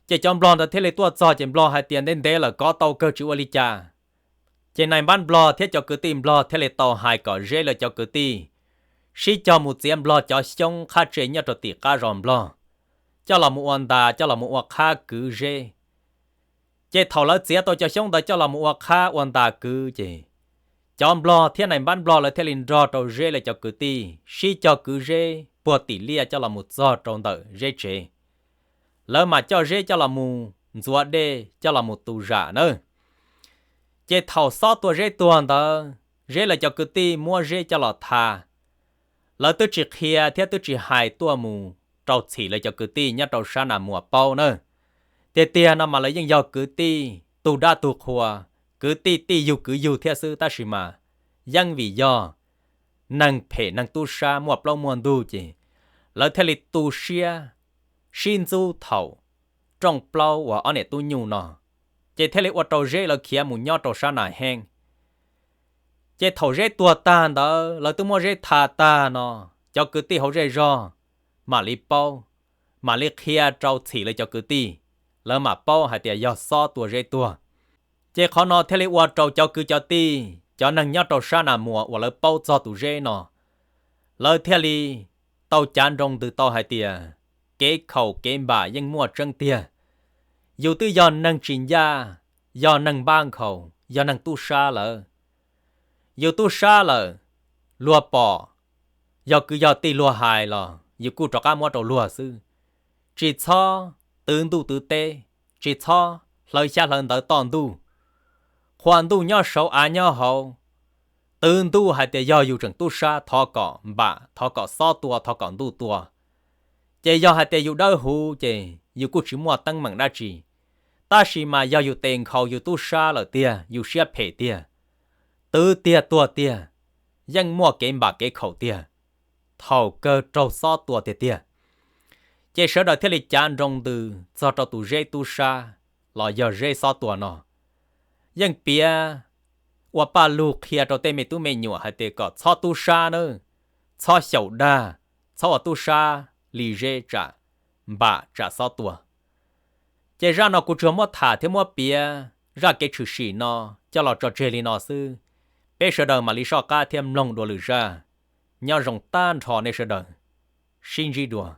Ces cov Nplog ntawd thiaj li tuaj txog ces Nplog hais tias ntev ntev lawm kov tau kawg tsis ua li cas. Ces nais npab Nplog thiab cov kwv tij Nplog thiaj li tau hais kom Zeb lawv cov kwv tij sib cog mus txiav Nplog cov xyoob qhab tse nyob rau tim qab zos Nplog, coj los mus ua ntas coj los mus ua qhab kwv Zeb. Ces thaum lawv txiav tau cov xyoob ntawd coj los mus ua qhab ua ntas kwv ces cov Nplog thiab nais npab Nplog lawv thiaj li nrog rau Zeb lawv cov kwv tij sib cog kwv Zeb puag tim liaj coj los mus txog rau ntawm Zeb tsev. Lawv mam coj Zeb coj los mus ntxuav dej coj los mus tu zam nawb. Ces thaum Xob Tua Zeb tuag ntawd, Zeb lawv cov kwv tij muab Zeb coj los tha. Lawv twb tsis qhia thiab twb tsis hais tuaj mus rau txhim lawv cov kwv tij nyob rau sab Nas Muas paub na. Tiag tiag no mas lawv yeej yog kwv tij tug dab tug qhua, kwv tij tij yug kwv yug thiab xwb tab sis mas yeej vim yog neeg phem neeg tub sab muaj plaub muaj ntug ces lawv thiaj li tu siab sib ntxub thaum rooj plaub uas ob niam tub nyuj no, ces thiaj li ua rau Zeb lawv khiav mus nyob rau sab Nas Heeb. Ces thaum Zeb tuag tag ntawd lawv twb muab Zeb tha tag no, cov kwv tij hauv zej zog mam li paub, mam li qhia rau txhim lawv cov kwv tij, lawv mam paub hais tias yog Xob Tua Zeb tuag. Ces qhov no thiaj li ua rau cov kwv cov tij cov neeg nyob rau sab Nas Muas uas lawv paub txog tus Zeb no, lawv thiaj li tau cav nroo ntws tau hais tias kev khaum kev npam yeej muaj tseeb tiag. Yus twb yog neeg tsis ncaj, yog neeg npab nkhaus, yog neeg tub sab lawm. Yus tub sab lawm, luag pom, yog kwv yog tij luag hais los yus kuj rov qab muab rau luag xwb. Tsis txhob twv ntuj twv teb, tsis txhob hlawv xyab hlawv ntawv toj ntuj. Qhua ntuj nyob saud av nyob hauv, twv ntuj hais tias yog yus tseem tub sab thov kom npam, thov kom Xob Tua, thov kom ntuj tua. Ces yog hais tias yus dawb huv ces yus kuj tsis muaj teeb meem dab tsi. Tab sis mas yog yus tes nkhaus yus tub sab lawm tiag, yus siab phem tiag, twv tiag tuag tiag, yeej muaj kev npam kev khaum tiag, thaum kawg raug Xob Tua tiag tiag. Ces sawv daws thiaj li cav nroo ntws txog rau tus Zeb tub sab los yog Zeb Xob Tua no, yeej piav ua paj lug qhia rau tej me tub me nyuam hais tias kom txhob tub sab nawb, txhob xyaum dag, txhob ua tub sab li Zeb tsam npam tsam Xob Tua. Ces zaj no kuv tsuas muab tham thiab muab piav zaj kev tshwm sim no coj los tso tseg li no xwb. Peb sawv daws mam li soj qab thiab mloog dua lwm zaj. Nyob zoo tag nrho nej sawv daws, sib ntsib dua.